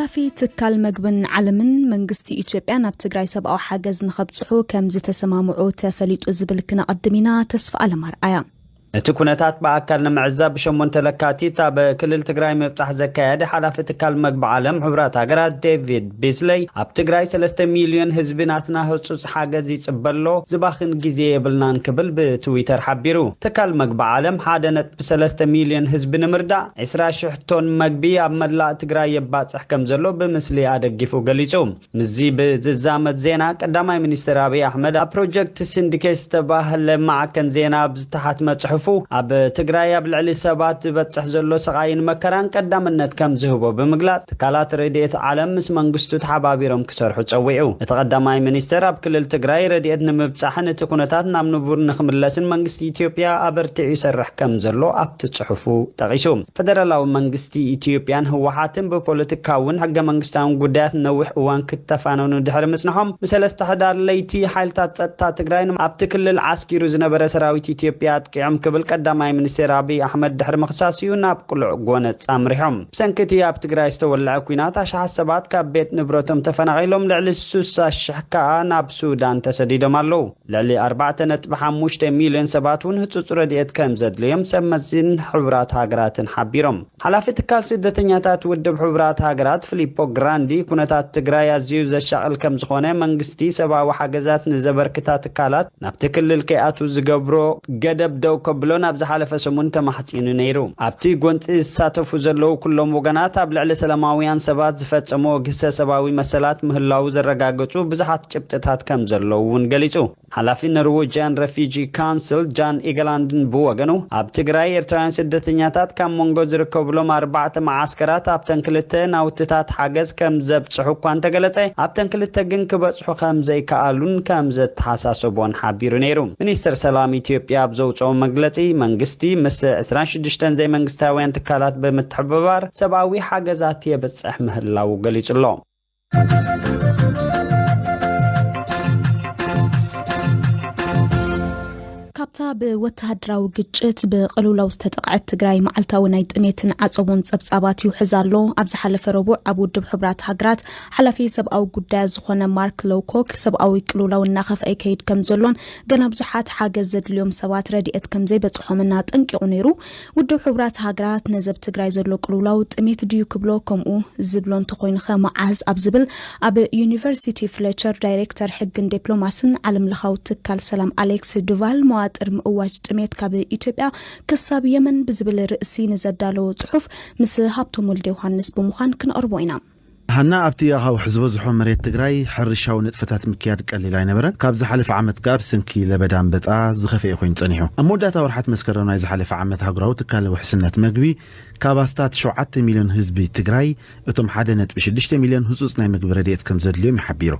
ሓላፊ ትካል መግብን ዓለምን መንግስቲ ኢትዮጵያ ናብ ትግራይ ሰብኣዊ ሓገዝ ንኸብፅሑ ከም ዝተሰማምዑ ተፈሊጡ ዝብል ክነቐድም ኢና። ተስፋ ኣለም ኣርኣያ። እቲ ኩነታት ብኣካል ንምዕዛብ ብሸሞንተ ለካቲት ኣብ ክልል ትግራይ ምብጻሕ ዘካየደ ሓላፊ ትካል መግቢ ዓለም ሕቡራት ሃገራት ዴቪድ ቢስለይ፣ ኣብ ትግራይ ሰለስተ ሚልዮን ህዝቢ ናትና ህጹጽ ሓገዝ ይጽበ ኣሎ፣ ዝባኽን ግዜ የብልናን ክብል ብትዊተር ሓቢሩ። ትካል መግቢ ዓለም ሓደ ነጥቢ ሰለስተ ሚልዮን ህዝቢ ንምርዳእ ዕስራ ሽሕ ቶን መግቢ ኣብ መላእ ትግራይ የባጽሕ ከም ዘሎ ብምስሊ ኣደጊፉ ገሊጹ። ምስዚ ብዝዛመድ ዜና፣ ቀዳማይ ሚኒስትር ኣብይ ኣሕመድ ኣብ ፕሮጀክት ሲንዲኬት ዝተባህለ ማዕከን ዜና ኣብ ዝተሓትመ ጽሑፉ፣ ኣብ ትግራይ ኣብ ልዕሊ ሰባት ዝበጽሕ ዘሎ ስቓይን መከራን ቀዳምነት ከም ዝህቦ ብምግላጽ፣ ትካላት ረድኤት ዓለም ምስ መንግስቱ ተሓባቢሮም ክሰርሑ ጸዊዑ። እቲ ቀዳማይ ሚኒስትር ኣብ ክልል ትግራይ ረድኤት ንምብጻሕን እቲ ኩነታት ናብ ንቡር ንክምለስን መንግስቲ ኢትዮጵያ ኣበርቲዑ ይሰርሕ ከም ዘሎ ኣብቲ ጽሑፉ ጠቒሱ። ፈደራላዊ መንግስቲ ኢትዮጵያን ህወሓትን ብፖለቲካውን ሕገ መንግስታውን ጉዳያት ነዊሕ እዋን ክተፋነኑ ድሕሪ ምጽንሖም፣ ብሰለስተ ሕዳር ለይቲ ሓይልታት ጸጥታ ትግራይ ኣብቲ ክልል ዓስኪሩ ዝነበረ ሰራዊት ኢትዮጵያ ኣጥቂዖም ክብል ቀዳማይ ሚኒስቴር ኣብይ ኣሕመድ ድሕሪ ምኽሳስ'ዩ ናብ ቅሉዕ ጎነጽ ኣምሪሖም። ብሰንኪ እቲ ኣብ ትግራይ ዝተወልዐ ኲናት ኣሽሓት ሰባት ካብ ቤት ንብረቶም ተፈናቒሎም፣ ልዕሊ ስሳ ሽሕ ከኣ ናብ ሱዳን ተሰዲዶም ኣለዉ። ልዕሊ ኣርባዕተ ነጥቢ ሓሙሽተ ሚልዮን ሰባት እውን ህጹጽ ረድኤት ከም ዘድልዮም ሰብ መዚን ሕቡራት ሃገራትን ሓቢሮም። ሓላፊ ትካል ስደተኛታት ውድብ ሕቡራት ሃገራት ፊሊፖ ግራንዲ፣ ኩነታት ትግራይ ኣዝዩ ዘሻቕል ከም ዝኾነ፣ መንግስቲ ሰብኣዊ ሓገዛት ንዘበርክታ ትካላት ናብቲ ክልል ከይኣትዉ ዝገብሮ ገደብ ደው ከብሎ ናብ ዝሓለፈ ሰሙን ተማሕጺኑ ነይሩ። ኣብቲ ጎንጺ ዝሳተፉ ዘለዉ ኩሎም ወገናት ኣብ ልዕሊ ሰላማውያን ሰባት ዝፈጸምዎ ግህሰ ሰብኣዊ መሰላት ምህላዉ ዘረጋገጹ ብዙሓት ጭብጥታት ከም ዘለዉ እውን ገሊጹ። ሓላፊ ኖርዌጅያን ረፊጂ ካውንስል ጃን ኢገላንድን ብወገኑ፣ ኣብ ትግራይ ኤርትራውያን ስደተኛታት ካብ መንጎ ዝርከብሎም ኣርባዕተ መዓስከራት ኣብተን ክልተ ናውትታት ሓገዝ ከም ዘብጽሑ እኳ እንተገለጸ፣ ኣብተን ክልተ ግን ክበጽሑ ከም ዘይከኣሉን ከም ዘተሓሳሰቦን ሓቢሩ ነይሩ። ሚኒስትር ሰላም ኢትዮጵያ ኣብ ዘውጽኦ መግለጺ፣ መንግስቲ ምስ ዕስራን ሽዱሽተን ዘይመንግስታውያን ትካላት ብምትሕብባር ሰብኣዊ ሓገዛት የብጽሕ ምህላዉ ገሊጹ ኣሎ። ካብታ ብወተሃደራዊ ግጭት ብቅልውላው ዝተጠቕዐት ትግራይ፣ መዓልታዊ ናይ ጥሜትን ዓጸቦን ጸብጻባት ይውሕዝ ኣሎ። ኣብ ዝሓለፈ ረቡዕ ኣብ ውድብ ሕቡራት ሃገራት ሓላፊ ሰብኣዊ ጉዳያት ዝኾነ ማርክ ሎውኮክ፣ ሰብኣዊ ቅልውላው እናኸፍአ ይከይድ ከም ዘሎን ገና ብዙሓት ሓገዝ ዘድልዮም ሰባት ረድኤት ከም ዘይበጽሖምን ኣጠንቂቑ ነይሩ። ውድብ ሕቡራት ሃገራት ነዚ ኣብ ትግራይ ዘሎ ቅልውላው ጥሜት ድዩ ክብሎ፣ ከምኡ ዝብሎ እንተኾይኑኸ መዓዝ ኣብ ዝብል፣ ኣብ ዩኒቨርሲቲ ፍሌቸር ዳይሬክተር ሕግን ዲፕሎማስን ዓለም ለኻዊ ትካል ሰላም ኣሌክስ ዱቫል፣ መዋጥር ምእዋጅ ጥሜት ካብ ኢትዮጵያ ክሳብ የመን ብዝብል ርእሲ ንዘዳለዎ ጽሑፍ ምስ ሃብቶም ወልደ ዮሃንስ ብምዃን ክነቕርቦ ኢና። ሃና፣ ኣብቲ ኣኻውሕ ዝበዝሖ መሬት ትግራይ ሕርሻዊ ንጥፈታት ምክያድ ቀሊል ኣይነበረን። ካብ ዝሓለፈ ዓመት ከኣ ብሰንኪ ለበዳ ኣንበጣ ዝኸፍኤ ኮይኑ ጸኒሑ። ኣብ መወዳእታ ወርሓት መስከረም ናይ ዝሓለፈ ዓመት፣ ኣህጉራዊ ትካል ውሕስነት መግቢ ካብ ኣስታት ሸውዓተ ሚልዮን ህዝቢ ትግራይ፣ እቶም ሓደ ነጥቢ ሽዱሽተ ሚልዮን ህጹጽ ናይ መግቢ ረድኤት ከም ዘድልዮም ይሓቢሩ።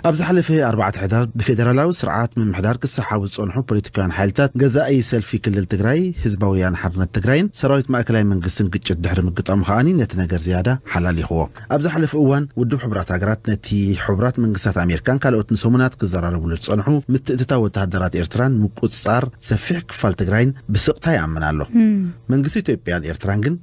ኣብ ዝሓለፈ ኣርባዕተ ሕዳር፣ ብፌደራላዊ ስርዓት ምምሕዳር ክሰሓቡ ዝጸንሑ ፖለቲካውያን ሓይልታት ገዛኢ ሰልፊ ክልል ትግራይ፣ ህዝባዊ ወያነ ሓርነት ትግራይን ሰራዊት ማእከላይ መንግስትን ግጭት ድሕሪ ምግጣሙ ከኣኒ፣ ነቲ ነገር ዝያዳ ሓላሊኽዎ። ኣብ ዝሓለፈ እዋን፣ ውድብ ሕቡራት ሃገራት ነቲ ሕቡራት መንግስታት ኣሜሪካን ካልኦት ንሰሙናት ክዘራረብሉ ዝጸንሑ ምትእትታው ወተሃደራት ኤርትራን ምቁጽጻር ሰፊሕ ክፋል ትግራይን ብስቕታ ይኣምን ኣሎ። መንግስቲ ኢትዮጵያን ኤርትራን ግን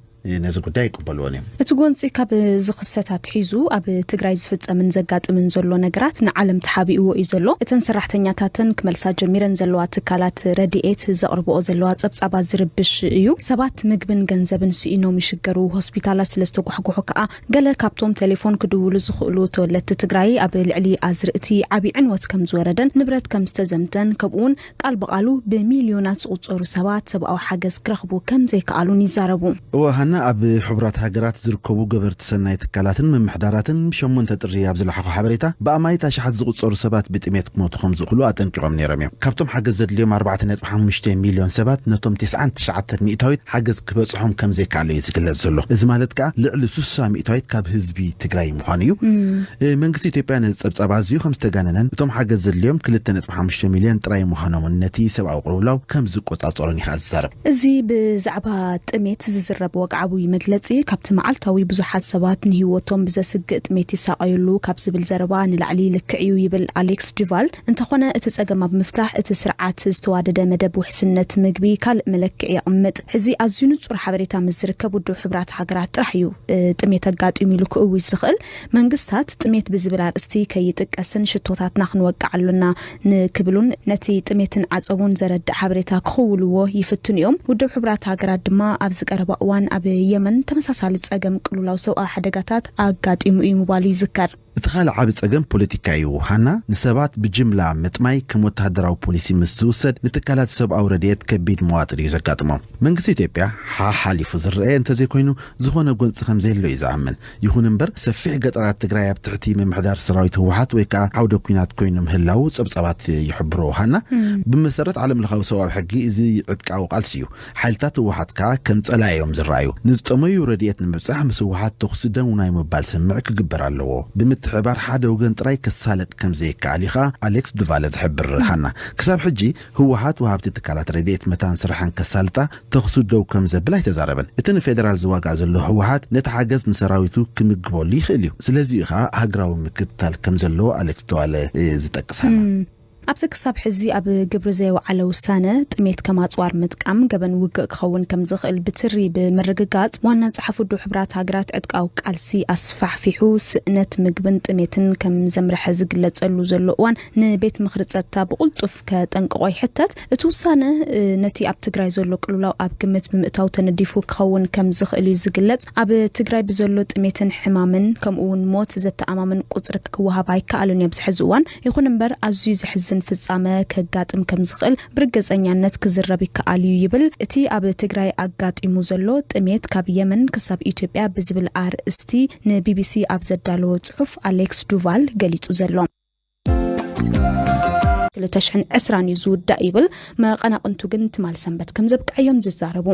ነዚ ጉዳይ ኣይቅበልዎን እዮም። እቲ ጎንፂ ካብ ዝኽሰት ኣትሒዙ ኣብ ትግራይ ዝፍጸምን ዘጋጥምን ዘሎ ነገራት ንዓለም ተሓቢእዎ እዩ ዘሎ። እተን ሰራሕተኛታተን ክመልሳ ጀሚረን ዘለዋ ትካላት ረድኤት ዘቕርብኦ ዘለዋ ጸብጻባት ዝርብሽ እዩ። ሰባት ምግብን ገንዘብን ስኢኖም ይሽገሩ፣ ሆስፒታላት ስለ ዝተጓሕጉሑ ከኣ ገለ ካብቶም ቴሌፎን ክድውሉ ዝኽእሉ ተወለድቲ ትግራይ ኣብ ልዕሊ ኣዝርእቲ ዓቢ ዕንወት ከም ዝወረደን ንብረት ከም ዝተዘምተን፣ ከምኡውን ቃል ብቓሉ ብሚልዮናት ዝቑጸሩ ሰባት ሰብኣዊ ሓገዝ ክረኽቡ ከም ዘይከኣሉን ይዛረቡ። እወ ሃና፣ ኣብ ሕቡራት ሃገራት ዝርከቡ ገበርቲ ሰናይ ትካላትን ምምሕዳራትን ብሸሞንተ ጥሪ ኣብ ዝለሓኾ ሓበሬታ፣ ብኣማኢት ኣሽሓት ዝቑጸሩ ሰባት ብጥሜት ክሞቱ ከም ዝኽእሉ ኣጠንቂቖም ነይሮም እዮም። ካብቶም ሓገዝ ዘድልዮም ኣርባዕተ ነጥቢ ሓሙሽተ ሚልዮን ሰባት፣ ነቶም ተስዓን ትሽዓተን ሚእታዊት ሓገዝ ክበጽሖም ከም ዘይከኣለ እዩ ዝግለጽ ዘሎ። እዚ ማለት ከኣ ልዕሊ ስሳ ሚእታዊት ካብ ህዝቢ ትግራይ ምዃኑ እዩ። እ፣ መንግስቲ ኢትዮጵያ ነዚ ጸብጻብ ኣዝዩ ከም ዝተጋነነን እቶም ሓገዝ ዘድልዮም ክልተ ነጥቢ ሓሙሽተ ሚልዮን ጥራይ ምዃኖምን ነቲ ሰብኣዊ ቅልውላው ከም ዝቆጻጸሮን እዩ ከኣ ዝዛረብ። እዚ ብዛዕባ ጥሜት ዝዝረብ ወግዓዊ ጋዜጣዊ መግለጺ፣ ካብቲ መዓልታዊ ብዙሓት ሰባት ንህይወቶም ብዘስግእ ጥሜት ይሳቐዩ ኣለዉ ካብ ዝብል ዘረባ ንላዕሊ ልክዕ እዩ ይብል ኣሌክስ ዱቫል። እንተኾነ እቲ ጸገም ኣብ ምፍታሕ እቲ ስርዓት ዝተዋደደ መደብ ውሕስነት ምግቢ ካልእ መለክዒ የቕምጥ። ሕዚ ኣዝዩ ንጹር ሓበሬታ ምስ ዝርከብ ውድብ ሕቡራት ሃገራት ጥራሕ እዩ ጥሜት ኣጋጢሙ ኢሉ ክእውጅ ዝኽእል። መንግስታት ጥሜት ብዝብል ኣርእስቲ ከይጥቀስን ሽቶታትና ክንወቅዕ ኣሎና ንክብሉን ነቲ ጥሜትን ዓጸቦን ዘረድእ ሓበሬታ ክኽውልዎ ይፍትኑ እዮም። ውድብ ሕቡራት ሃገራት ድማ ኣብዚ ቀረባ እዋን ኣብ የመን ተመሳሳሊ ጸገም ቅሉላው ሰብኣዊ ሓደጋታት ኣጋጢሙ እዩ ምባሉ ይዝከር። እቲ ካልእ ዓቢ ጸገም ፖለቲካ እዩ። ሃና፣ ንሰባት ብጅምላ ምጥማይ ከም ወተሃደራዊ ፖሊሲ ምስ ዝውሰድ፣ ንትካላት ሰብኣዊ ረድኤት ከቢድ መዋጥር እዩ ዘጋጥሞም። መንግስቲ ኢትዮጵያ ሓሓሊፉ ዝረኣየ እንተዘይኮይኑ፣ ዝኾነ ጎንጺ ከም ዘየሎ እዩ ዝኣምን። ይኹን እምበር፣ ሰፊሕ ገጠራት ትግራይ ኣብ ትሕቲ ምምሕዳር ሰራዊት ህወሓት ወይ ከዓ ዓውደ ኲናት ኮይኑ ምህላዉ ጸብጻባት ይሕብሮ። ሃና፣ ብመሰረት ዓለም ለኻዊ ሰብኣዊ ሕጊ፣ እዚ ዕጥቃዊ ቃልሲ እዩ። ሓይልታት ህወሓት ከኣ ከም ጸላኢ እዮም ዝረኣዩ። ንዝጠመዩ ረድኤት ንምብጻሕ ምስ ህወሓት ተኹሲ ደው ናይ ምባል ስምምዕ ክግበር ኣለዎ። ብምትሕባር ሓደ ወገን ጥራይ ክሳለጥ ከም ዘይከኣል እዩ ከኣ ኣሌክስ ዱቫለ ዝሕብር። ሃና፣ ክሳብ ሕጂ ህወሓት ወሃብቲ ትካላት ረድኤት መታን ስራሕን ከሳልጣ ተኹሲ ደው ከም ዘብል ኣይተዛረበን። እቲ ንፌደራል ዝዋጋእ ዘሎ ህወሓት ነቲ ሓገዝ ንሰራዊቱ ክምግበሉ ይኽእል እዩ። ስለዚ እዩ ከኣ ሃገራዊ ምክትታል ከም ዘለዎ ኣሌክስ ዱቫለ፣ እ፣ ዝጠቅስ። ሃና። እም፣ ኣብዚ ክሳብ ሕዚ ኣብ ግብሪ ዘይወዓለ ውሳነ ጥሜት ከም ኣጽዋር ምጥቃም ገበን ውግእ ክኸውን ከም ዝኽእል ብትሪ ብምርግጋጽ፣ ዋና ጸሓፊ ውድብ ሕቡራት ሃገራት ዕጥቃዊ ቃልሲ ኣስፋሕፊሑ ስእነት ምግብን ጥሜትን ከም ዘምርሐ ዝግለጸሉ ዘሎ እዋን፣ ንቤት ምኽሪ ጸጥታ ብቕልጡፍ ከጠንቅቖ ይሕተት። እቲ ውሳነ፣ እ፣ ነቲ ኣብ ትግራይ ዘሎ ቅልውላው ኣብ ግምት ብምእታው ተነዲፉ ክኸውን ከም ዝኽእል እዩ ዝግለጽ። ኣብ ትግራይ ብዘሎ ጥሜትን ሕማምን ከምኡ እውን ሞት ዘተኣማምን ቁጽሪ ክወሃብ ኣይከኣልን እዩ ኣብዚ ሕዚ እዋን። ይኹን እምበር ኣዝዩ ዘሕዝን ፍጻመ ከጋጥም ከም ዝኽእል ብርግጸኛነት ክዝረብ ይከኣል እዩ ይብል። እቲ ኣብ ትግራይ ኣጋጢሙ ዘሎ ጥሜት ካብ የመን ክሳብ ኢትዮጵያ ብዝብል ኣርእስቲ ንቢቢሲ ኣብ ዘዳለዎ ጽሑፍ ኣሌክስ ዱቫል ገሊጹ ዘሎ። ክልተ ሽሕን ዕስራን እዩ ዝውዳእ ይብል። መቐናቕንቱ ግን ትማል ሰንበት ከም ዘብቅዐ እዮም ዝዛረቡ።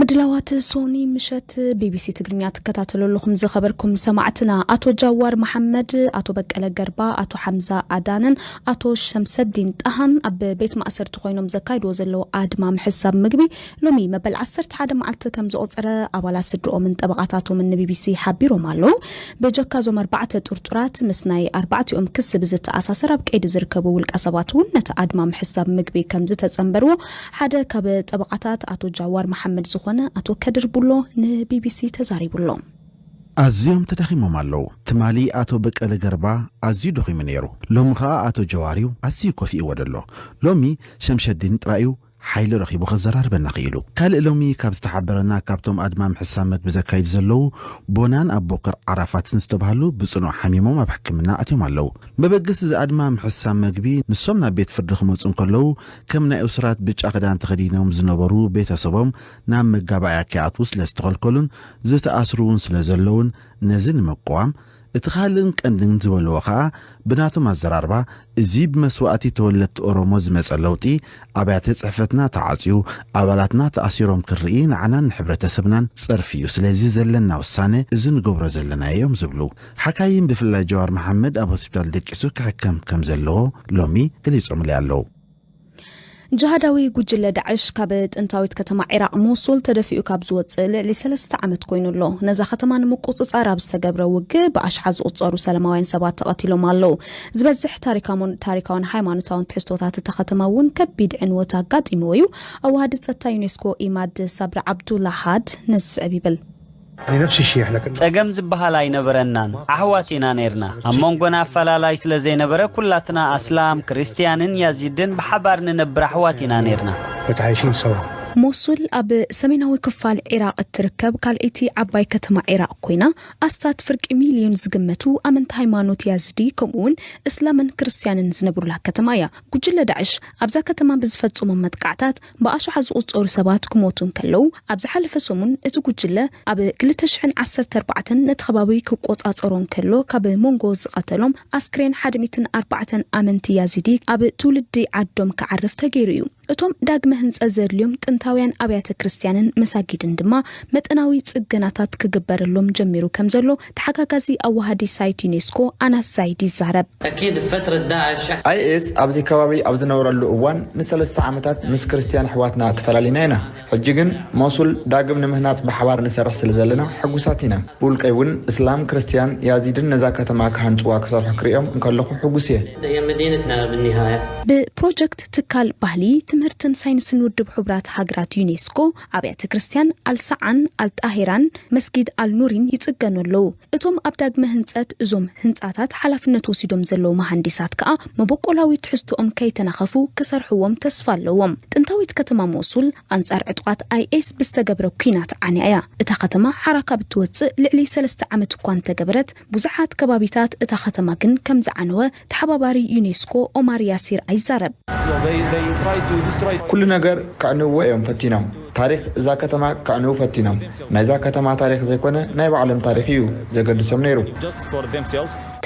ምድላዋት ሶኒ ምሸት ቢቢሲ ትግርኛ ትከታተሉ ኣለኹም ዝኸበርኩም ሰማዕትና። ኣቶ ጃዋር መሓመድ፣ ኣቶ በቀለ ገርባ፣ ኣቶ ሓምዛ ኣዳነን ኣቶ ሸምሰዲን ጣሃን ኣብ ቤት ማእሰርቲ ኮይኖም ዘካይድዎ ዘለዉ ኣድማ ምሕሳብ ምግቢ ሎሚ መበል ዓሰርተ ሓደ መዓልቲ ከም ዘቑጸረ ኣባላት ስድርኦምን ጠበቓታቶምን ንቢቢሲ ሓቢሮም ኣለዉ። በጀካ እዞም ኣርባዕተ ጥርጡራት ምስ ናይ ኣርባዕቲኦም ክሲ ብዝተኣሳሰር ኣብ ቀይዲ ዝርከቡ ውልቀ ሰባት እውን ነቲ ኣድማ ምሕሳብ ምግቢ ከም ዝተጸንበርዎ ሓደ ካብ ጠበቓታት ኣቶ ጃዋር መሓመድ ዝኾነ ኣቶ ከድር ቡሎ ንቢቢሲ ተዛሪቡ ኣሎ። ኣዝዮም ተዳኺሞም ኣለዉ። ትማሊ ኣቶ በቀለ ገርባ ኣዝዩ ደኺሙ ነይሩ። ሎሚ ኸኣ ኣቶ ጀዋር እዩ ኣዝዩ ኮፊእዎ ደሎ። ሎሚ ሸምሸዲን ጥራይ እዩ ሓይሊ ረኺቡ ከዘራርበና ክኢሉ። ካልእ ሎሚ ካብ ዝተሓበረና ካብቶም ኣድማ ምሕሳብ መግቢ ዘካይዱ ዘለዉ ቦናን ኣቦከር ዓራፋትን ዝተባህሉ ብጽኑዕ ሓሚሞም ኣብ ሕክምና ኣትዮም ኣለዉ። መበገሲ እዚ ኣድማ ምሕሳብ መግቢ ንሶም ናብ ቤት ፍርዲ ክመጹ እንከለዉ ከም ናይ እሱራት ብጫ ክዳን ተኸዲኖም ዝነበሩ ቤተሰቦም ናብ መጋባእያ ከይኣትዉ ስለ ዝተኸልከሉን ዝተኣስሩ እውን ስለ ዘለዉን ነዚ ንምቅዋም እቲ ካልእን ቀንድን ዝበልዎ ኸኣ ብናቶም ኣዘራርባ እዚ ብመስዋእቲ ተወለድቲ ኦሮሞ ዝመጸ ለውጢ ኣብያተ ጽሕፈትና ተዓጽዩ ኣባላትና ተኣሲሮም ክርኢ ንዓናን ንሕብረተሰብናን ጸርፊ እዩ። ስለዚ ዘለና ውሳነ እዚ ንገብሮ ዘለና እዮም ዝብሉ ሓካይም ብፍላይ ጀዋር መሓመድ ኣብ ሆስፒታል ደቂሱ ክሕከም ከም ዘለዎ ሎሚ ገሊጾምለይ ኣለዉ። ጅሃዳዊ ጉጅለ ዳዕሽ ካብ ጥንታዊት ከተማ ዒራቕ ሞሱል ተደፊኡ ካብ ዝወጽእ ልዕሊ ሰለስተ ዓመት ኮይኑ ኣሎ። ነዛ ከተማ ንምቁጽጻር ኣብ ዝተገብረ ውግእ ብኣሽሓት ዝቑጸሩ ሰላማውያን ሰባት ተቐቲሎም ኣለዉ። ዝበዝሕ ታሪካውን፣ ታሪካውን ሃይማኖታውን ትሕዝቶታት እታ ከተማ እውን ከቢድ ዕንወት ኣጋጢምዎ እዩ። ኣዋሃዲ ጸጥታ ዩኔስኮ ኢማድ ሳብሪ ዓብዱላሃድ ነዚ ዝስዕብ ይብል። ጸገም ዝበሃል ኣይነበረናን፣ ኣሕዋት ኢና ነይርና። ኣብ መንጎና ኣፈላላይ ስለ ዘይነበረ ኩላትና ኣስላም፣ ክርስትያንን ያዚድን ብሓባር ንነብር ኣሕዋት ኢና ነይርና። ሞሱል ኣብ ሰሜናዊ ክፋል ዒራቕ እትርከብ ካልኣይቲ ዓባይ ከተማ ዒራቕ ኮይና ኣስታት ፍርቂ ሚልዮን ዝግመቱ ኣመንቲ ሃይማኖት ያዝዲ ከምኡ እውን እስላምን ክርስትያንን ዝነብሩላ ከተማ እያ። ጉጅለ ዳዕሽ ኣብዛ ከተማ ብዝፈጸሞም መጥቃዕታት ብኣሽሓት ዝቑጸሩ ሰባት ክሞቱ እንከለዉ፣ ኣብ ዝሓለፈ ሰሙን እቲ ጉጅለ ኣብ ክልተ ሽሕን ዓሰርተ ኣርባዕተን ነቲ ከባቢ ክቆጻጸሮ እንከሎ ካብ መንጎ ዝቐተሎም ኣስክሬን ሓደ ሚእትን ኣርባዕተን ኣመንቲ ያዚዲ ኣብ ትውልዲ ዓዶም ክዓርፍ ተገይሩ እዩ። እቶም ዳግመ ህንጸት ዘድልዮም ጥንታውያን ኣብያተ ክርስቲያንን መሳጊድን ድማ መጠናዊ ጽገናታት ክግበረሎም ጀሚሩ ከም ዘሎ ተሓጋጋዚ ኣዋሃዲ ሳይት ዩኔስኮ ኣናስ ዛይድ ይዛረብ። أكيد فترة داعش ኣይኤስ ኣብዚ ከባቢ ኣብ ዝነበረሉ እዋን ንሰለስተ ዓመታት ምስ ክርስትያን ኣሕዋትና ተፈላሊና ኢና። ሕጂ ግን ሞሱል ዳግም ንምህናጽ ብሓባር ንሰርሕ ስለ ዘለና ሕጉሳት ኢና። ብውልቀይ እውን እስላም፣ ክርስትያን፣ ያዚድን ነዛ ከተማ ክሃንጽዋ ክሰርሑ ክርእዮም እንከለኹ ሕጉስ እየ። هي مدينتنا بالنهاية ብፕሮጀክት ትካል ባህሊ፣ ትምህርትን ሳይንስን ውድብ ሕቡራት ሃገራት ዩኔስኮ ኣብያተ ክርስትያን ኣልሳዓን ኣልጣሂራን መስጊድ ኣልኑሪን ይጽገኑ ኣለዉ። እቶም ኣብ ዳግመ ህንጸት እዞም ህንጻታት ሓላፍነት ወሲዶም ዘለዉ መሃንዲሳት ከኣ መበቆላዊ ትሕዝቶኦም ከይተናኸፉ ክሰርሕዎም ተስፋ ኣለዎም። ጥንታዊት ከተማ ሞሱል ኣንጻር ዕጡቓት ኣይኤስ ብዝተገብረ ኲናት ዓንያ እያ። እታ ከተማ ሓራ ካብ እትወጽእ ልዕሊ ሰለስተ ዓመት እኳ እንተገበረት፣ ብዙሓት ከባቢታት እታ ከተማ ግን ከም ዝዓነወ ተሓባባሪ ዩኔስኮ ኦማር ያሲር ኣይዛረብ። ኩሉ ነገር ከዕንውዎ እዮም ፈቲኖም። ታሪኽ እዛ ከተማ ከዕንው ፈቲኖም። ናይዛ ከተማ ታሪኽ ዘይኮነ ናይ ባዕሎም ታሪኽ እዩ ዘገድሶም ነይሩ።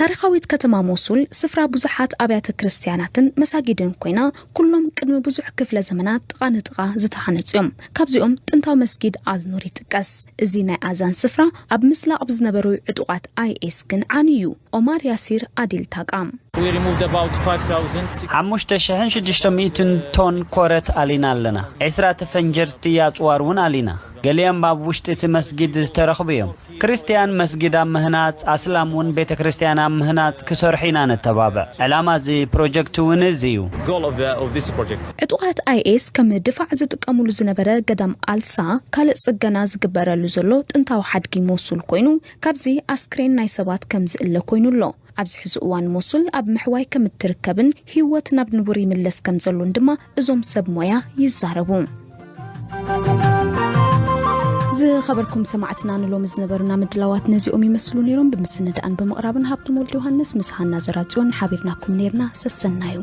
ታሪኻዊት ከተማ ሞሱል ስፍራ ብዙሓት ኣብያተ ክርስትያናትን መሳጊድን ኮይና፣ ኩሎም ቅድሚ ብዙሕ ክፍለ ዘመናት ጥቓ ንጥቓ ዝተሃነጹ እዮም። ካብዚኦም ጥንታዊ መስጊድ ኣልኑር ይጥቀስ። እዚ ናይ ኣዛን ስፍራ ኣብ ምስላቕ ብዝነበሩ ዕጡቓት ኣይኤስ ግን ዓንዩ። ኦማር ያሲር ኣዲል ታቃም ሓሙሽተ ሽሕን ሽዱሽተ ሚእትን ቶን ኮረት ኣሊና ኣለና። ዕስራ ተፈንጀርቲ ኣጽዋር እውን ኣሊና። ገሊኦም ኣብ ውሽጢ እቲ መስጊድ ዝተረኽቡ እዮም። ክርስትያን መስጊድ ኣብ ምህናጽ፣ ኣስላም እውን ቤተ ክርስትያን ኣብ ምህናጽ ክሰርሑ ኢና ነተባብዕ። ዕላማ እዚ ፕሮጀክት እውን እዚ እዩ። ዕጡቓት ኣይኤስ ከም ድፋዕ ዝጥቀሙሉ ዝነበረ ገዳም ኣልሳ ካልእ ጽገና ዝግበረሉ ዘሎ ጥንታዊ ሓድጊ ሞሱል ኮይኑ፣ ካብዚ ኣስክሬን ናይ ሰባት ከም ዝእለ ኮይኑ ኣሎ። ኣብዚ ሕዚ እዋን ሞሱል ኣብ ምሕዋይ ከም እትርከብን ህይወት ናብ ንቡር ይምለስ ከም ዘሎን ድማ እዞም ሰብ ሞያ ይዛረቡ። ዝኸበርኩም ሰማዕትና፣ ንሎሚ ዝነበሩና ምድላዋት ነዚኦም ይመስሉ ነይሮም። ብምስንዳእን ብምቕራብን ሃብቶም ወልድ ዮሃንስ ምስ ሃና ዘራጽዮን ሓቢርናኩም ነይርና። ሰሰናዩ።